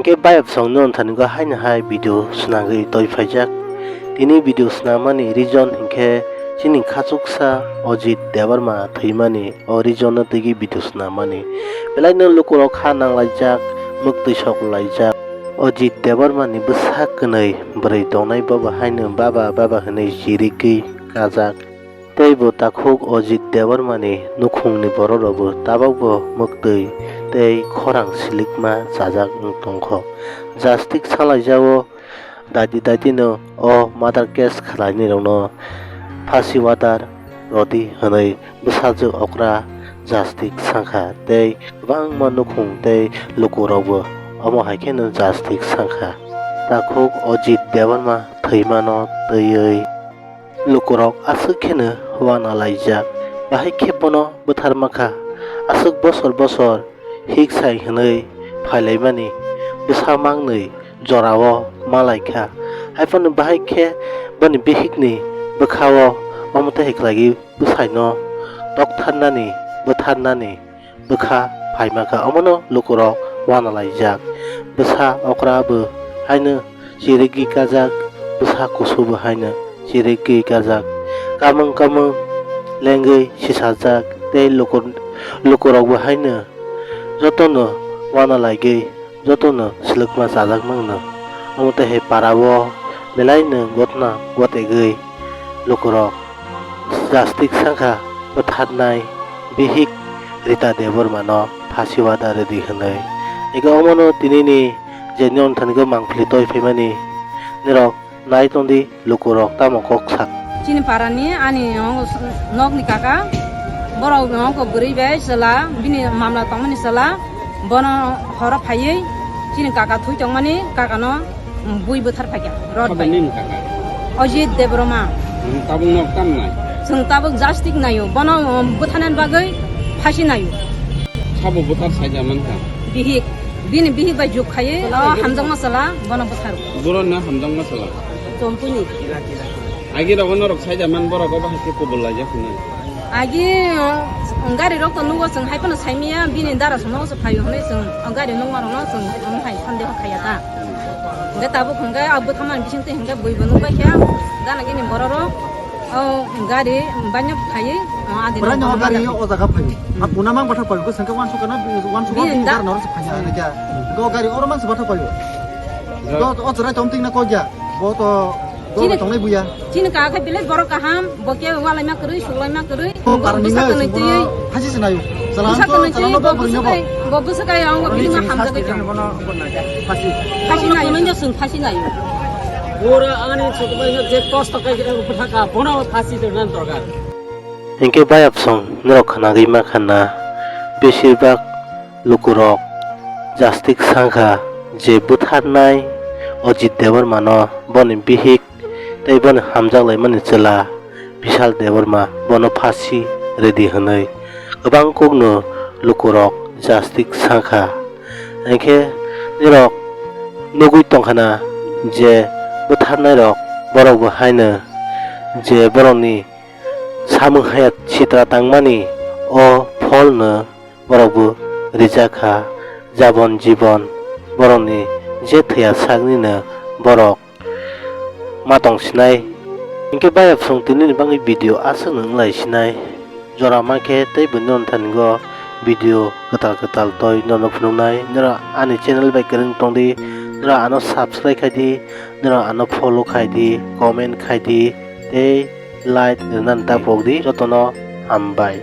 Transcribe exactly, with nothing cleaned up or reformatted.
Hinkhe bayapsong nini thani go haino hai video swnagwi toi phaijak. Tini video swnamani reason hinkhe chini khachuksa Ajit Debbarma thwimani o reason no twigwi video swnamani. Belaino lukurok kha nanglaijak, mwktwi sok laijak. Ajit Debbarma ni bwsa kwnwi bwrwi tongnai bobo haino baba baba hwnwi chirigwi kajak. Tei bo takhuk Ajit Debbarma ni nukhung ni borok rok bo tabok bo mwktwi tei khorang silikma chajak wng tongkho. Jastik salaijao daidi daidi no o murder case khwlainai rok no phasi order rwdi hwnwi bwsajwk okra Jastik sakha tei kwbangma nukhung tei lukurokbo omo hai kheno Jastik sakha. Takhuk Ajit Debbarma thwimano twiwi lukurok aswk kheno uanalaijak, bahai khe bono bwtharma kha. Aswk bosor bosor hik sai hwnwi phailaimani bwsa mangnwi jorao malaikha. Haiphano bahai khe boni bihikni bwkhao omo tei hai khlaigwi bwsaino toktharnani, bwtharnani bwkha phaimakha, omono lukurok uanalaijak. Bwsa okra bo haino chirigwi kajak, bwsa kusu bo haino chirigwi kajak. Kamung kamung lengwi sisajak tei lukur-, lukurok bo haino jotono uanalaigwi jotono swlwkma chajakmano. Omo tei hai parao belaino gotna gotegwi lukurok Jastik sakha bwtharnai bihik Rita Debbarmano phasi order rwdi hwnwi. Ego omono tinini je nini thani go mangpili toi phaimani nirok nai tongdi. Lukurok tamo kok sak. Chini parani ani nokni kaka, borok nokko bwrwi bai chwla, bini mamla tongmani chwla, bono horo phaiwi chini kaka thwi tongmani kakano bui bwthar phaikha, rot bai. Nini kaka? Ajit Debbarma. Tabuk nok tam nai? Chwng tabuk Jastik naio, bono bwtharnani bagwi phasi naio. Sabo bwthar saija mankha? Bihik, bini bihik bai juk khaiwi o hamjakma chwla bono bwtharo. Borokno hamjakma chwla? Chompuni. Agi rogo norok saija man borok obo hai khe kubul laijak hwnwi. Agi, o, gari rok to nugo chwng hai phano saimaya bini dara sono se phaio hwnwi chwng o gari nungma rokno chwng omo hai sandeho khaiya ta. Hwnkhe tabuk hwnkhe a bwtharmani bisingtwi hwnkhe buibo nukbaikha gana gini borok rok o gari baino phaiwi o adi. Bwrano o gari o jaga phaio. A puna mang bathak phaio, bwswk khe wansukha na, wansukha bini da- gari norok se phaiya hwnwi khe. Hwnkhe o gari oro mang se bathak phaio. Hwnkhe o, o chwrai tongtwina kok ya. Bo to, bo chini, tongnai buya. Chini kaka khe belai borok kaham, bo khe walaima kwrwi, suklaima kwrwi. Bo karani bwsa hai, twnwi twi. Phasi se nayo. Bwsa twnwi twi, bo bwswk kai, bo bwswk kai ang bo bini ma hamjagwi tong. Phasi. Phasi nayo. Phasi nayo. Pura ani chotbai je kosto kai bwthaka, bono phasi tongna dorkar. Hinkhe bayapsong norok khnagwi mankha na, besirbak lukurok Jastik sakha je bwtharnai Ajit Debbarmano boni bihik tei boni hamjak laimani chwla Bishal Debbarma bono phasi rwdi hwnwi kwbang kokno lukurok Jastik sakha. Hinkhe nirok nugwi tongkha na je bwtharnairok borokbo haino je borokni samung haya sitra tangmani o pholno borokbo rijak kha, jabon jibon borokni je thwiya saknino borok ma tong sinai. Hinkhe bayapsong tinini bagwi video aswkno wng lai sinai. Jora mankhe tei buino nthani go video kwtal kwtal toi nono phunuknai. Norok ani channel bai kwrwng tongdi, norok ano subscribe khaidi, norok ano follow khaidi, comment khaidi tei like rwnani ta pokdi. Jotono hambai.